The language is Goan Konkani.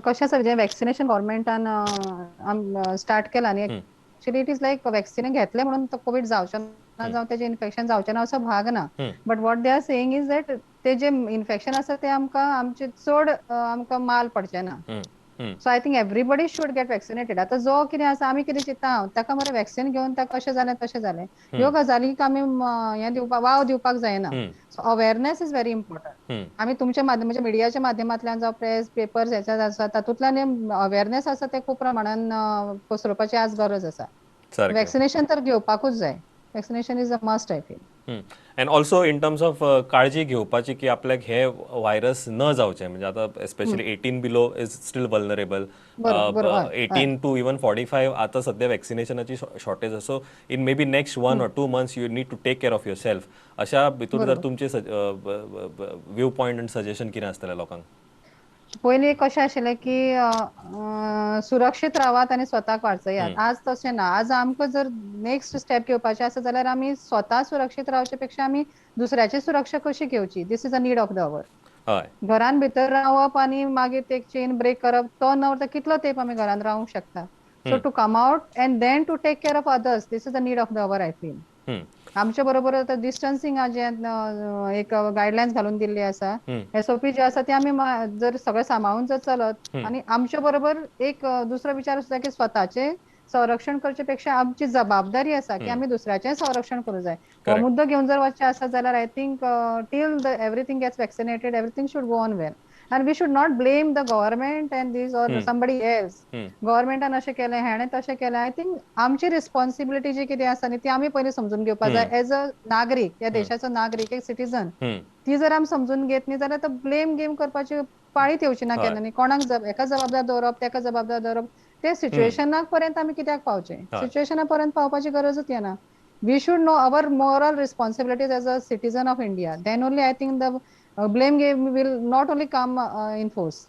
कशें आसा, जें वॅक्सिनेशन गव्हर्मेंटान स्टार्ट केलां न्ही, actually it is like vaccine घेतलें म्हणून तो कोवीड जावचो ना, जावं तेजें इन्फेक्शन जावचें ना असो भाग ना. But what they are saying is that ते जे इन्फेक्शन आसा ते आमकां आमचे चड आमकां माल पडचें ना. So I think everybody should get vaccinated. आतां जो कितें आसा, आमी कितें चिंत्ता, ताका मरे वॅक्सिन घेवन ताका अशें जालें तशें जालें, ह्यो गजालीक आमी हें दिवपाक, वाव दिवपाक जायना. So awareness is very important. आमी तुमच्या माध्यम, म्हणजे मिडियाच्या माध्यमांतल्यान जावं प्रेस पेपर्स हेच्या आसा तातूंतल्यान अवेरनेस आसा ते खूब प्रमाणान पसरोवपाची आज गरज आसा. वॅक्सिनेशन तर घेवपाकूच जाय. Vaccination is a must, I feel. And also in terms of काळजी घेवपाची की आपल्याक हे व्हायरस न जावचे, म्हणजे आता especially 18 below is still vulnerable, 18 to even 45 आता सध्या वॅक्सिनेशनाची शॉर्टेज आसा. So in maybe next 1 or 2 months you need to take care of yourself. अशा भितूर जर तुमचे व्यू पॉयंट आनी सजेशन कितें आसतलें लोकांक? पयलीं कशें आशिल्लें की सुरक्षीत रावात आनी स्वताक वाचयात. आज तशें ना. आज आमकां जर नेक्स्ट स्टेप घेवपाचें आसा जाल्यार आमी स्वता सुरक्षीत रावचे पेक्षा आमी दुसऱ्याची सुरक्षा कशी घेवची, this is a need of the hour. घरान भितर रावप आनी मागीर ते चेन ब्रेक करप तो न उरता, कितलो तेंप आमी घरान रावंक शकता? So to come out and then to take care of others, this is the need of the hour, I feel. आमच्या बरोबर आतां डिस्टन्सिंग जें एक गायडलायन्स घालून दिल्ली आसा, एसओपी जे आसा ते आमी जर सगळें सांबाळून जर चलत आनी आमच्या बरोबर एक दुसरो विचार आसता की स्वताचे संरक्षण करचे पेक्षा आमची जबाबदारी आसा की आमी दुसऱ्याचें संरक्षण करूं जाय. हो मुद्दो घेवन जर वचचें आसा जाल्यार I think till the everything gets vaccinated, everything should go on well and we should not blame the government and this or somebody else. गव्हर्मेंटान अशें केलें, हेणें तशें केलें. I think आमची रिस्पॉन्सिबिलिटी जी कितें आसा न्ही, ती आमी पयलीं समजून घेवपाक जाय. एज अ नागरीक, ह्या देशाचो नागरीक, एक सिटीजन, ती जर आमी समजून घेत न्ही जाल्यार तो ब्लेम गेम करपाची पाळीत येवची ना केन्ना न्ही. कोणाक हेका जबाबदार दवरप, तेका जबाबदार दवरप, ते सिच्युएशनाक पर्यंत आमी कित्याक पावचे? सिच्युएशना पर्यंत पावपाची गरजूच येना. We should know our moral responsibilities as a citizen of India. Then only I think the blame game will not only come in force.